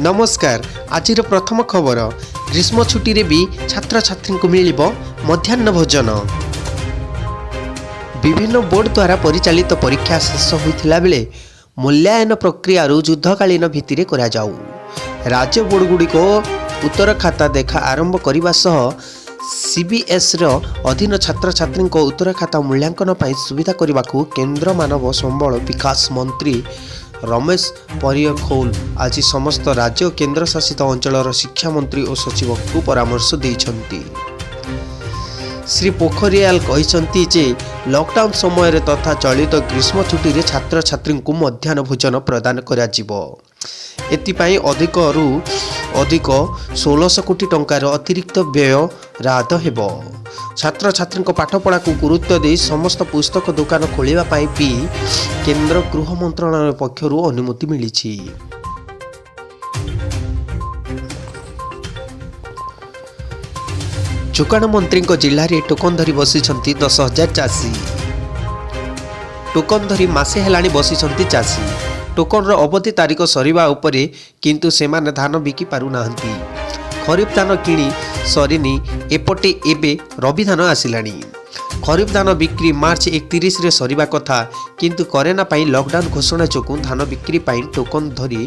ନମସ୍କାର। ଆଜିର ପ୍ରଥମ ଖବର, ଗ୍ରୀଷ୍ମ ଛୁଟିରେ ବି ଛାତ୍ରଛାତ୍ରୀଙ୍କୁ ମିଳିବ ମଧ୍ୟାହ୍ନ ଭୋଜନ। ବିଭିନ୍ନ ବୋର୍ଡ ଦ୍ୱାରା ପରିଚାଳିତ ପରୀକ୍ଷା ଶେଷ ହୋଇଥିଲା ବେଳେ ମୂଲ୍ୟାୟନ ପ୍ରକ୍ରିୟାରୁ ଯୁଦ୍ଧକାଳୀନ ଭିତ୍ତିରେ କରାଯାଉ। ରାଜ୍ୟ ବୋର୍ଡଗୁଡ଼ିକ ଉତ୍ତର ଖାତା ଦେଖା ଆରମ୍ଭ କରିବା ସହ ସିବିଏସ୍ଇର ଅଧୀନ ଛାତ୍ରଛାତ୍ରୀଙ୍କ ଉତ୍ତର ଖାତା ମୂଲ୍ୟାଙ୍କନ ପାଇଁ ସୁବିଧା କରିବାକୁ କେନ୍ଦ୍ର ମାନବ ସମ୍ବଳ ବିକାଶ ମନ୍ତ୍ରୀ ରମେଶ ପୋଖରିଆଲ ଆଜି ସମସ୍ତ ରାଜ୍ୟ ଓ କେନ୍ଦ୍ରଶାସିତ ଅଞ୍ଚଳର ଶିକ୍ଷାମନ୍ତ୍ରୀ ଓ ସଚିବଙ୍କୁ ପରାମର୍ଶ ଦେଇଛନ୍ତି। ଶ୍ରୀ ପୋଖରିଆଲ କହିଛନ୍ତି ଯେ ଲକଡାଉନ ସମୟରେ ତଥା ଚଳିତ ଗ୍ରୀଷ୍ମ ଛୁଟିରେ ଛାତ୍ରଛାତ୍ରୀଙ୍କୁ ମଧ୍ୟାହ୍ନ ଭୋଜନ ପ୍ରଦାନ କରାଯିବ। ଏଥିପାଇଁ ଅଧିକରୁ ଅଧିକ 1600 କୋଟି ଟଙ୍କାର ଅତିରିକ୍ତ ବ୍ୟୟ ବରାଦ ହେବ। ଛାତ୍ରଛାତ୍ରୀଙ୍କ ପାଠପଢ଼ାକୁ ଗୁରୁତ୍ୱ ଦେଇ ସମସ୍ତ ପୁସ୍ତକ ଦୋକାନ ଖୋଲିବା ପାଇଁ ବି କେନ୍ଦ୍ର ଗୃହ ମନ୍ତ୍ରଣାଳୟ ପକ୍ଷରୁ ଅନୁମତି ମିଳିଛି। ଯୋଗାଣ ମନ୍ତ୍ରୀଙ୍କ ଜିଲ୍ଲାରେ ଟୋକନ ଧରି ବସିଛନ୍ତି 10,000 ଚାଷୀ। ଟୋକନ ଧରି ମାସେ ହେଲାଣି ବସିଛନ୍ତି ଚାଷୀ। ଟୋକନର ଅବଧି ତାରିଖ ସରିବା ଉପରେ, କିନ୍ତୁ ସେମାନେ ଧାନ ବିକି ପାରୁନାହାନ୍ତି। ଖରିଫ ଧାନ କିଣା ସରିନି, ଏପଟେ ଏବେ ରବି ଧାନ ଆସିଲାଣି। ଖରିଫ ଧାନ ବିକ୍ରି ମାର୍ଚ୍ଚ 31ରେ ସରିବା କଥା, କିନ୍ତୁ କରୋନା ପାଇଁ ଲକଡାଉନ ଘୋଷଣା ଯୋଗୁଁ ଧାନ ବିକ୍ରି ପାଇଁ ଟୋକନ ଧରି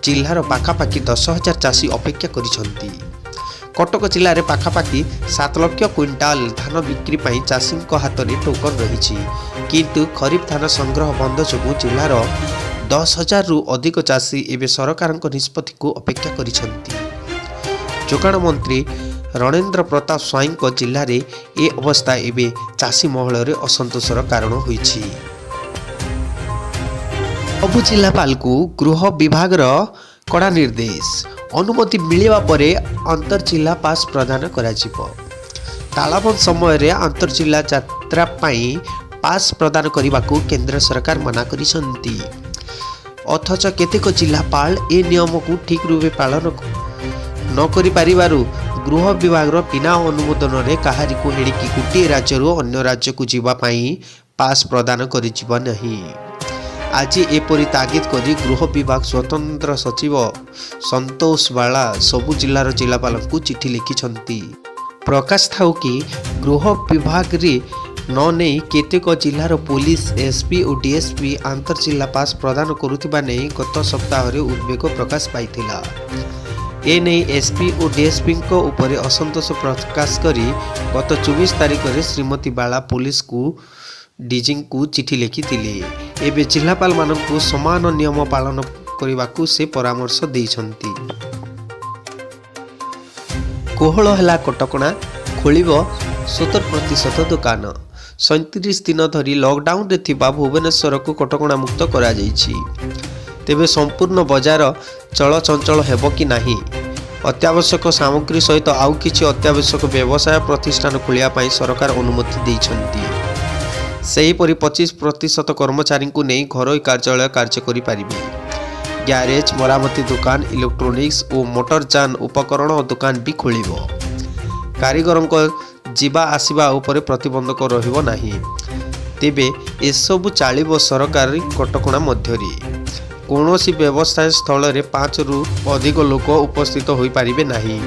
ଜିଲ୍ଲାର ପାଖାପାଖି 10,000 ଚାଷୀ ଅପେକ୍ଷା କରିଛନ୍ତି। କଟକ ଜିଲ୍ଲାରେ ପାଖାପାଖି 7 ଲକ୍ଷ କୁଇଣ୍ଟାଲ ଧାନ ବିକ୍ରି ପାଇଁ ଚାଷୀଙ୍କ ହାତରେ ଟୋକନ ରହିଛି। କିନ୍ତୁ ଖରିଫ ଧାନ ସଂଗ୍ରହ ବନ୍ଦ ଯୋଗୁଁ ଜିଲ୍ଲାର 10,000ରୁ ଅଧିକ ଚାଷୀ ଏବେ ସରକାରଙ୍କ ନିଷ୍ପତ୍ତିକୁ ଅପେକ୍ଷା କରିଛନ୍ତି। ଯୋଗାଣ ମନ୍ତ୍ରୀ ରଣେନ୍ଦ୍ର ପ୍ରତାପ ସ୍ୱାଇଁଙ୍କ ଜିଲ୍ଲାରେ ଏ ଅବସ୍ଥା ଏବେ ଚାଷୀ ମହଲରେ ଅସନ୍ତୋଷର କାରଣ ହୋଇଛି। ସବୁ ଜିଲ୍ଲାପାଳଙ୍କୁ ଗୃହ ବିଭାଗର କଡ଼ା ନିର୍ଦ୍ଦେଶ। ଅନୁମତି ମିଳିବା ପରେ ଅନ୍ତର୍ଜିଲ୍ଲା ପାସ୍ ପ୍ରଦାନ କରାଯିବ। ତାଲାବନ୍ଦ ସମୟରେ ଆନ୍ତର୍ଜିଲ୍ଲା ଯାତ୍ରା ପାଇଁ ପାସ୍ ପ୍ରଦାନ କରିବାକୁ କେନ୍ଦ୍ର ସରକାର ମନା କରିଛନ୍ତି। ଅଥଚ କେତେକ ଜିଲ୍ଲାପାଳ ଏ ନିୟମକୁ ଠିକ୍ ରୂପେ ପାଳନ ନ କରିପାରିବାରୁ ଗୃହ ବିଭାଗର ବିନା ଅନୁମୋଦନରେ କାହାରିକୁ ଏଣିକି ଗୋଟିଏ ରାଜ୍ୟରୁ ଅନ୍ୟ ରାଜ୍ୟକୁ ଯିବା ପାଇଁ ପାସ୍ ପ୍ରଦାନ କରାଯିବ ନାହିଁ। ଆଜି ଏପରି ତାଗିଦ କରି ଗୃହ ବିଭାଗ ସ୍ୱତନ୍ତ୍ର ସଚିବ ସନ୍ତୋଷ ବାଳା ସବୁ ଜିଲ୍ଲାର ଜିଲ୍ଲାପାଳଙ୍କୁ ଚିଠି ଲେଖିଛନ୍ତି। ପ୍ରକାଶ ଥାଉ କି, ଗୃହ ବିଭାଗରେ ନ ନେଇ କେତେକ ଜିଲ୍ଲାର ପୋଲିସ ଏସ୍ପି ଓ ଡିଏସ୍ପି ଆନ୍ତର୍ଜିଲ୍ଲା ପାସ୍ ପ୍ରଦାନ କରୁଥିବା ନେଇ ଗତ ସପ୍ତାହରେ ଉଦ୍ବେଗ ପ୍ରକାଶ ପାଇଥିଲା। ଏନେଇ ଏସ୍ପି ଓ ଡିଏସ୍ପିଙ୍କ ଉପରେ ଅସନ୍ତୋଷ ପ୍ରକାଶ କରି ଗତ 24 ତାରିଖରେ ଶ୍ରୀମତୀ ବାଳା ପୋଲିସକୁ ଡିଜିଙ୍କୁ ଚିଠି ଲେଖିଥିଲେ। ଏବେ ଜିଲ୍ଲାପାଳମାନଙ୍କୁ ସମାନ ନିୟମ ପାଳନ କରିବାକୁ ସେ ପରାମର୍ଶ ଦେଇଛନ୍ତି। କୋହଳ ହେଲା କଟକଣା, ଖୋଲିବ 70% ଦୋକାନ। 37 ଦିନ ଧରି ଲକଡାଉନରେ ଥିବା ଭୁବନେଶ୍ୱରକୁ କଟକଣାମୁକ୍ତ କରାଯାଇଛି। ତେବେ ସମ୍ପୂର୍ଣ୍ଣ ବଜାର ଚଳଚଞ୍ଚଳ ହେବ କି ନାହିଁ? ଅତ୍ୟାବଶ୍ୟକ ସାମଗ୍ରୀ ସହିତ ଆଉ କିଛି ଅତ୍ୟାବଶ୍ୟକ ବ୍ୟବସାୟ ପ୍ରତିଷ୍ଠାନ ଖୋଲିବା ପାଇଁ ସରକାର ଅନୁମତି ଦେଇଛନ୍ତି। ସେହିପରି 25% କର୍ମଚାରୀଙ୍କୁ ନେଇ ଘରୋଇ କାର୍ଯ୍ୟାଳୟ କାର୍ଯ୍ୟ କରିପାରିବେ। ଗ୍ୟାରେଜ, ମରାମତି ଦୋକାନ, ଇଲେକ୍ଟ୍ରୋନିକ୍ସ ଓ ମୋଟରଯାନ ଉପକରଣ ଦୋକାନ ବି ଖୋଲିବ। କାରିଗରଙ୍କ ଯିବା ଆସିବା ଉପରେ ପ୍ରତିବନ୍ଧକ ରହିବ ନାହିଁ। ତେବେ ଏସବୁ ଚାଲିବ ସରକାରୀ କଟକଣା ମଧ୍ୟରେ। କୌଣସି ବ୍ୟବସାୟ ସ୍ଥଳରେ ପାଞ୍ଚରୁ ଅଧିକ ଲୋକ ଉପସ୍ଥିତ ହୋଇପାରିବେ ନାହିଁ।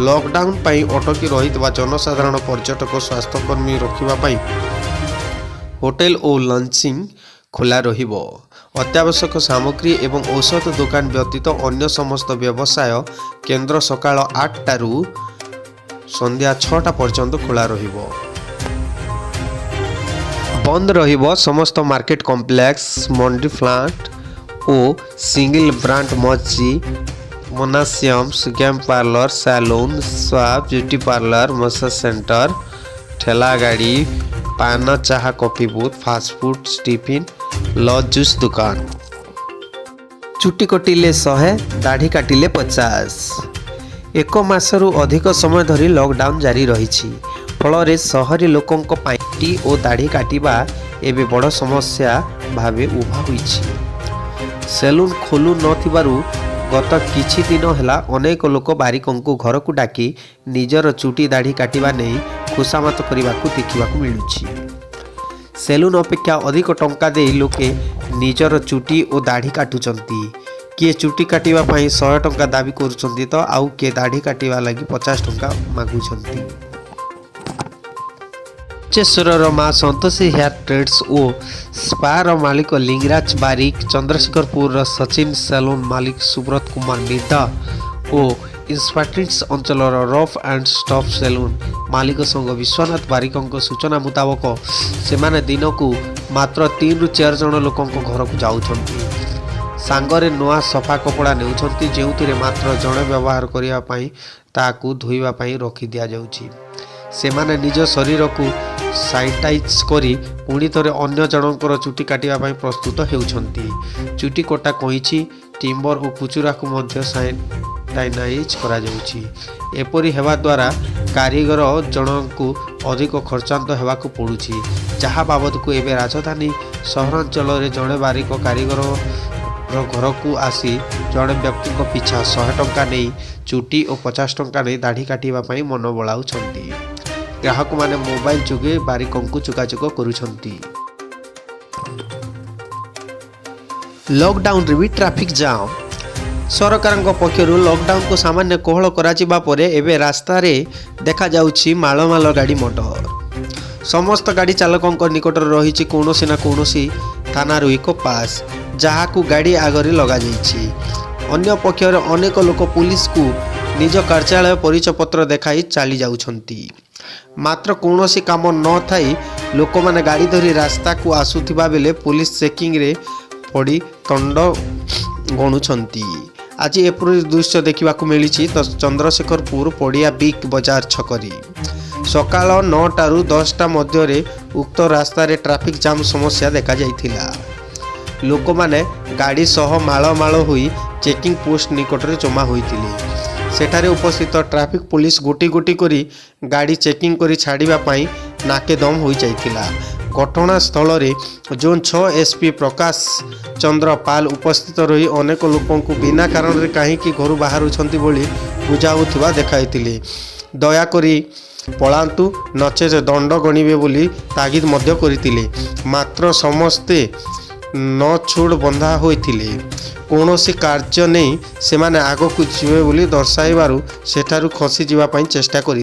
ଲକଡାଉନ ପାଇଁ ଅଟକି ରହିଥିବା ଜନସାଧାରଣ, ପର୍ଯ୍ୟଟକ, ସ୍ୱାସ୍ଥ୍ୟକର୍ମୀ ରଖିବା ପାଇଁ ହୋଟେଲ ଓ ଲଜିଂ ଖୋଲା ରହିବ। ଅତ୍ୟାବଶ୍ୟକ ସାମଗ୍ରୀ ଏବଂ ଔଷଧ ଦୋକାନ ବ୍ୟତୀତ ଅନ୍ୟ ସମସ୍ତ ବ୍ୟବସାୟ କେନ୍ଦ୍ର ସକାଳ 8ଟାରୁ ସନ୍ଧ୍ୟା 6ଟା ପର୍ଯ୍ୟନ୍ତ ଖୋଲା ରହିବ। ବନ୍ଦ ରହିବ ସମସ୍ତ ମାର୍କେଟ କମ୍ପ୍ଲେକ୍ସ, ମଣ୍ଡି ପ୍ଲାଣ୍ଟ ଓ ସିଙ୍ଗଲ ବ୍ରାଣ୍ଡ ମସଜିଦ, gymnasiums, game parlour, salon, spa, beauty parlour, massage centre, ଠେଲା ଗାଡ଼ି, ପାନ, ଚାହା, coffee booth, fast food, tiffin, lassi, juice ଦୋକାନ। ଚୁଟି କଟିଲେ 100, ଦାଢ଼ି କାଟିଲେ 50। ଏକ ମାସରୁ ଅଧିକ ସମୟ ଧରି ଲକଡାଉନ ଜାରି ରହିଛି। ଫଳରେ ସହରୀ ଲୋକଙ୍କ ପାଇଁ ଚୁଟି ଓ ଦାଢ଼ି କାଟିବା ଏବେ ବଡ଼ ସମସ୍ୟା ଭାବେ ଉଭା ହୋଇଛି। ସେଲୁନ୍ ଖୋଲୁ ନଥିବାରୁ ଗତ କିଛି ଦିନ ହେଲା ଅନେକ ଲୋକ ବାରିକଙ୍କୁ ଘରକୁ ଡାକି ନିଜର ଚୁଟି ଦାଢ଼ି କାଟିବା ନେଇ ଖୁସାମତ କରିବାକୁ ଦେଖିବାକୁ ମିଳୁଛି। ସେଲୁନ୍ ଅପେକ୍ଷା ଅଧିକ ଟଙ୍କା ଦେଇ ଲୋକେ ନିଜର ଚୁଟି ଓ ଦାଢ଼ି କାଟୁଛନ୍ତି। କିଏ ଚୁଟି କାଟିବା ପାଇଁ 100 ଟଙ୍କା ଦାବି କରୁଛନ୍ତି ତ ଆଉ କିଏ ଦାଢ଼ି କାଟିବା ଲାଗି 50 ଟଙ୍କା ମାଗୁଛନ୍ତି। ମଞ୍ଚେଶ୍ୱରର ମା ସନ୍ତୋଷୀ ହେୟାର ଟ୍ରେଡ୍ସ ଓ ସ୍ପାର ମାଲିକ ଲିଙ୍ଗରାଜ ବାରିକ, ଚନ୍ଦ୍ରଶେଖରପୁରର ସଚିନ ସେଲୁନ୍ ମାଲିକ ସୁବ୍ରତ କୁମାର ମିଦ୍ଧା ଓ ଇସ୍ପାଟିନ୍ସ ଅଞ୍ଚଳର ରଫ୍ ଆଣ୍ଡ ଟଫ୍ ସେଲୁନ୍ ମାଲିକ ସଂଘ ବିଶ୍ୱନାଥ ବାରିକଙ୍କ ସୂଚନା ମୁତାବକ, ସେମାନେ ଦିନକୁ ମାତ୍ର 3ରୁ 4 ଜଣ ଲୋକଙ୍କ ଘରକୁ ଯାଉଛନ୍ତି। ସାଙ୍ଗରେ ନୂଆ ସଫା କପଡ଼ା ନେଉଛନ୍ତି, ଯେଉଁଥିରେ ମାତ୍ର ଜଣେ ବ୍ୟବହାର କରିବା ପାଇଁ ତାହାକୁ ଧୋଇବା ପାଇଁ ରଖି ଦିଆଯାଉଛି। ସେମାନେ ନିଜ ଶରୀରକୁ ସାନିଟାଇଜ୍ କରି ପୁଣି ଥରେ ଅନ୍ୟ ଜଣଙ୍କର ଚୁଟି କାଟିବା ପାଇଁ ପ୍ରସ୍ତୁତ ହେଉଛନ୍ତି। ଚୁଟି କଟା କଇଁଚି, ଟ୍ରିମର ଓ ଖୁଚୁରାକୁ ମଧ୍ୟ ସାନିଟାଇଜ୍ କରାଯାଉଛି। ଏପରି ହେବା ଦ୍ୱାରା କାରିଗର ଜଣଙ୍କୁ ଅଧିକ ଖର୍ଚ୍ଚାନ୍ତ ହେବାକୁ ପଡ଼ୁଛି, ଯାହା ବାବଦକୁ ଏବେ ରାଜଧାନୀ ସହରାଞ୍ଚଳରେ ଜଣେ ବାରିକ କାରିଗର ଘରକୁ ଆସି ଜଣେ ବ୍ୟକ୍ତିଙ୍କ ପିଛା 100 ଟଙ୍କା ନେଇ ଚୁଟି ଓ 50 ଟଙ୍କା ନେଇ ଦାଢ଼ି କାଟିବା ପାଇଁ ମନ ବଳାଉଛନ୍ତି। ଗ୍ରାହକମାନେ ମୋବାଇଲ ଯୋଗେ ବାରିକଙ୍କୁ ଯୋଗାଯୋଗ କରୁଛନ୍ତି। ଲକଡାଉନରେ ବି ଟ୍ରାଫିକ୍ ଜାମ୍। ସରକାରଙ୍କ ପକ୍ଷରୁ ଲକଡାଉନକୁ ସାମାନ୍ୟ କୋହଳ କରାଯିବା ପରେ ଏବେ ରାସ୍ତାରେ ଦେଖାଯାଉଛି ମାଳମାଳ ଗାଡ଼ି ମଟର। ସମସ୍ତ ଗାଡ଼ି ଚାଳକଙ୍କ ନିକଟରେ ରହିଛି କୌଣସି ନା କୌଣସି ଥାନାରୁ ଏକ ପାସ୍, ଯାହାକୁ ଗାଡ଼ି ଆଗରେ ଲଗାଯାଇଛି। ଅନ୍ୟପକ୍ଷରେ ଅନେକ ଲୋକ ପୁଲିସକୁ ନିଜ କାର୍ଯ୍ୟାଳୟ ପରିଚୟପତ୍ର ଦେଖାଇ ଚାଲି ଯାଉଛନ୍ତି। ମାତ୍ର କୌଣସି କାମ ନ ଥାଇ ଲୋକମାନେ ଗାଡ଼ି ଧରି ରାସ୍ତାକୁ ଆସୁଥିବା ବେଳେ ପୋଲିସ ଚେକିଂରେ ପଡ଼ି ତଣ୍ଡ ଗଣୁଛନ୍ତି। ଆଜି ଏପରି ଦୃଶ୍ୟ ଦେଖିବାକୁ ମିଳିଛି ତ ଚନ୍ଦ୍ରଶେଖରପୁର ପଡ଼ିଆ ବିଗ୍ ବଜାର ଛକରେ। ସକାଳ 9ଟାରୁ 10ଟା ମଧ୍ୟରେ ଉକ୍ତ ରାସ୍ତାରେ ଟ୍ରାଫିକ୍ ଜାମ୍ ସମସ୍ୟା ଦେଖାଯାଇଥିଲା। ଲୋକମାନେ ଗାଡ଼ି ସହ ମାଳ ମାଳ ହୋଇ ଚେକିଂ ପୋଷ୍ଟ ନିକଟରେ ଜମା ହୋଇଥିଲେ। ସେଠାରେ ଉପସ୍ଥିତ ଟ୍ରାଫିକ୍ ପୋଲିସ ଗୋଟି ଗୋଟି କରି ଗାଡ଼ି ଚେକିଂ କରି ଛାଡ଼ିବା ପାଇଁ ନାକେଦମ ହୋଇଯାଇଥିଲା। ଘଟଣାସ୍ଥଳରେ ଜୋନ୍ 6 ଏସ୍ପି ପ୍ରକାଶ ଚନ୍ଦ୍ର ପାଲ ଉପସ୍ଥିତ ରହି ଅନେକ ଲୋକଙ୍କୁ ବିନା କାରଣରେ କାହିଁକି ଘରୁ ବାହାରୁଛନ୍ତି ବୋଲି ବୁଝାଉଥିବା ଦେଖାଇଥିଲେ। ଦୟାକରି ପଳାନ୍ତୁ, ନଚେତ ଦଣ୍ଡ ଗଣିବେ ବୋଲି ତାଗିଦ ମଧ୍ୟ କରିଥିଲେ। ମାତ୍ର ସମସ୍ତେ ନଛୋଡ଼ ବନ୍ଧା ହୋଇଥିଲେ। କୌଣସି କାର୍ଯ୍ୟ ନେଇ ସେମାନେ ଆଗକୁ ଯିବେ ବୋଲି ଦର୍ଶାଇବାରୁ ସେଠାରୁ ଖସିଯିବା ପାଇଁ ଚେଷ୍ଟା କରି